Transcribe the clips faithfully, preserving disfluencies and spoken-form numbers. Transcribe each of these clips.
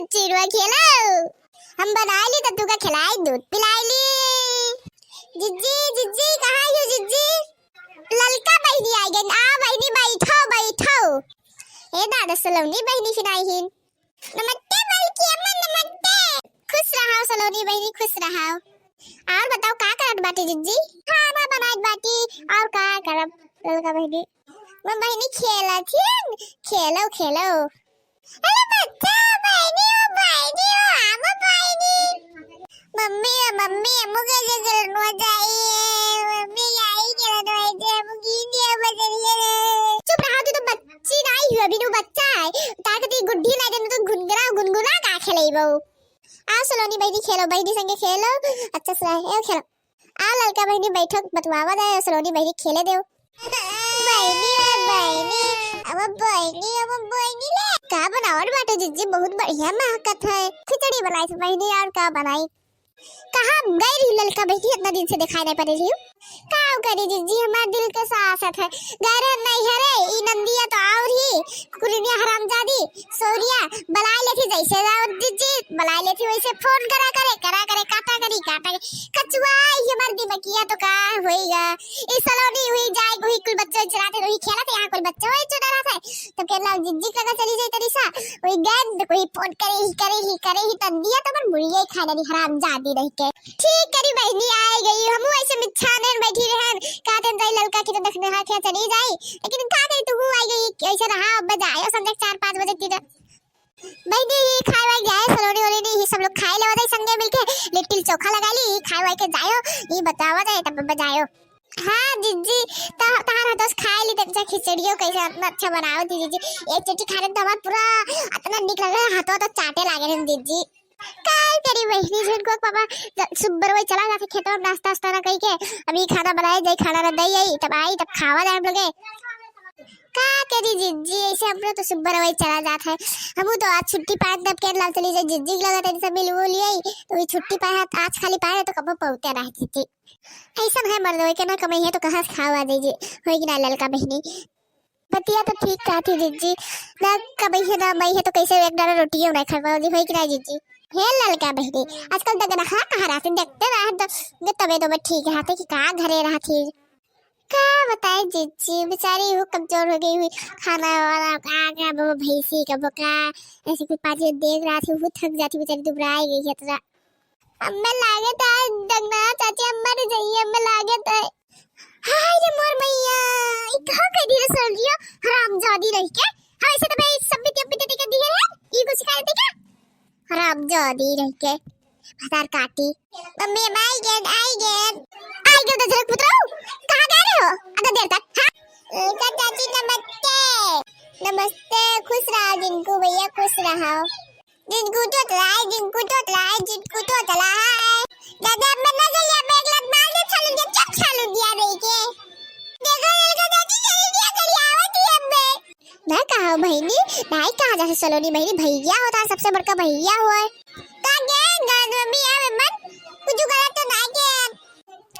चिड़ुआ खेलो, हम बनाई ली तो तुका खिलाई, दूध पिलाई ली। जिज्जी, जिज्जी, कहाँ हो जिज्जी? ललका बहिनी आई गई, आ बहिनी बैठो, बैठो। ए दादा, सलोनी बहिनी फिर आई हिन। नमस्ते बड़की अम्मा, नमस्ते। खुश रहो सलोनी बहिनी, खुश रहो। और बताओ का करत बाटी जिज्जी? खाना बनात बाटी, और का करब ललका बहिनी? वो बहिनी खेलत हिन, खेलो, खेलो। अरे बच्चा, बहिनी हो, बहिनी हो, आवो बहिनी। मम्मी, मम्मी, हमू के जे खेलनो चाहिए। मम्मी, आई खेलनो है जे, हमू की जे बजरिए रे। चुप रहा, तू तो बच्ची नहीं हुआ, अभी तू बच्चा है। ताकत की गुड्डी लाई दे, तू गुनगुना, गुनगुना का खेलेबो? आओ सलोनी बहिनी खेलो, बहिनी संगे खेलो, अच्छा से रहे, आओ खेलो। आ ललका बहिनी बैठो, बतवावा दे, सलोनी बहिनी खेले देव। बहिनी, ए बहिनी, अब बहिनी, अब बहिनी ले। का बनावत बाटो जिज्जी, बहुत बढ़िया महकत है। खिचड़ी बनाई थी बहिनी, और का बनाई? कहाँ गई रही ललका बहिनी, इतना दिन से दिखाई नहीं पड़ रही हूँ। का करी जिज्जी, हमार दिल के सासत है। गए रहे नैहरे, ई नंदिया तो और ही कुकुरिया हरामजादी, सौरिया, बलाए लेथी जैसे और जिज्जी, बलाए लेथी वैसे फोन करा करे, करा करे, काटा करी, काटा करी। कचुआ, ई हमार दिमकिया तो का होइगा। ई सलोनी हुई जाए, हुई कुल बच्चे चलाते, हुई खेलते, यहाँ कुल बच्चे हुई चुना रहा था। तब कहला जिज्जी का चली जाई तरीसा, हुई गंद, हुई फोन करे ही, करे ही, करे ही, नंदिया तो मन मुड़िया ही खाना नहीं हरामजादी रह के। ठीक करी बहिनी, आए गई। हमू ऐसे मिच्छा नेन बैठी रहन, कहते जाई ललका की तो देखने हाथ चली जाई, लेकिन का करी तू आई गई, ऐसे रहा, अब जाए संध्या चार पाँच बजे तीन। बहिनी ही खाए वाए जाए, सलोनी वलोनी ही सब लोग खाए लेवा जाए संगे मिलके, लिट्टी चोखा लगा ली, ही खाए वाए के जायो, ही बतावा जाए तब बजायो। हाँ जिज्जी, त-, तहार हाथों से खाए ली तनिसा खिचड़ियो कैसे इतना अच्छा बनावत ही जिज्जी। एक चोटी खाने तो हमार पूरा इतना निक लगे, हाथों तो चाटे लागे रहन जिज्जी। का करी बहिनी, झुनको के पापा ज-, सुबह वही चला जाते खेतवा में नाश्ता वास्ता ना कई के, अभी खाना बनाए जाई, खाना ना दई आई, तब आई, तब खावा जाए हम लोगे। का करी जिज्जी, ऐसे हम लोग तो सुबह वही चला जात है। हमू तो आज छुट्टी पाए तब के लाल चली जाए, जिज्जी के लगा तनी सब मिल वो लिए, तो वही छुट्टी पाए हाथ आज खाली पाए तो कबो पहुँचे रहे जिज्जी। ऐसा है मर्द के ना कमाई है तो कहाँ से खावा जाई जी, होई कि ना ललका बहिनी। बतिया तो ठीक कहत ही जिज्जी, ना कमाई है ना माई है तो कैसे एक डाला रोटियो नहीं खा पाओ जी, होई कि ना जिज्जी? हे ललका बहिनी, आजकल दगनहा कहाँ रहती, देखते रहे तो, तो तबे तो मैं ठीक रहते कि कहाँ घरे रहती। का बताए जिज्जी, बेचारी वो कमजोर हो गई हुई, खाना वाला का, का वो भैंसी का बोका, ऐसे कुछ पाँच देख रहा थी, वो थक जाती बेचारी, दुबराई गई है इतना। अम्मा लागत है, दगना चाची, अम्मा रे जाइए, अम्मा लागत है। हाय रे मोर मैया, ई का कह दी रे सौरिया, हरामजादी रही के। हाँ, ऐसे तो भाई सब भी टिप्पी टिप्पी कर दी है, ई कुछ कर दी क्या? हरामजादी रही के। भतार काटी। मम्मी, हम आई गेन, आई गेन। आई गेन तो झलक पुतराऊ, कहाँ गए रहे हो? अतना देर तक, हाँ? ए, का चाची नमस्ते। नमस्ते, खुश रहो जिनको भैया, खुश रहो। जिनको तो चलाए, जिनको तो चलाए, जिनको तो चलाए। दादा, अब मैं ना गई, अब एक लात मार दे, छालू दिया, चुप छालू दिया नहीं के। देखो, ललका चाची, छालू दिया, चली आवत ही अब मैं। ना कहा बहिनी, नाई कहा जैसे सलोनी बहिनी, भैया होता है, सबसे बड़का भैया हुआ है। का के गलत मम्मी आवे मन, कुछ गलत तो ना के।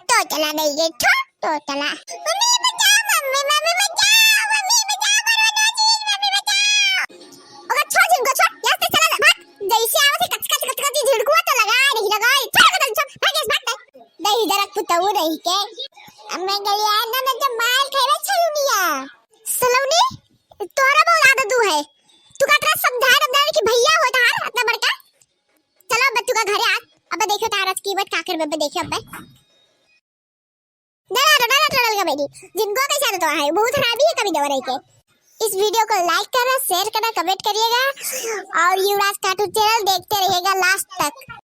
तो चला नहीं ये, छो, तो चला। मम्मी बचाओ, मम्मी, मम्मी बचाओ, मम्मी बचाओ, मरवा दो चीज, मम्मी बचाओ। ओका छोड़ जिनको, छोड़, यहाँ से चला जा, भाग। जैसे आवत है कच, कच, कच, कच, झिड़कुआ तो लगा, नहीं लगा, छोड़, छोड़, छोड़, भाग, भाग, भाग। नहीं, जरा कुत्ता वो नहीं के। अब मैं गलियार ना, मैं जब मार खाए, मैं चलूंगी। सलोनी, तोहरा बहुत आदत दू है। तू का तरह समझाए, समझाए कि भैया हो तहार, इतना बड़का। चलो, अब तू का घरे आ। अब देखो तारा की मत काकर में, अब देखो अब। डरा, डरा, डरा, डरा लगा बेटी। जिनको कैसे आदत है, बहुत खराबी है कभी दवा रही के। इस video को like करना, share करना, comment करिएगा और युवराज cartoon channel देखते रहिएगा last तक।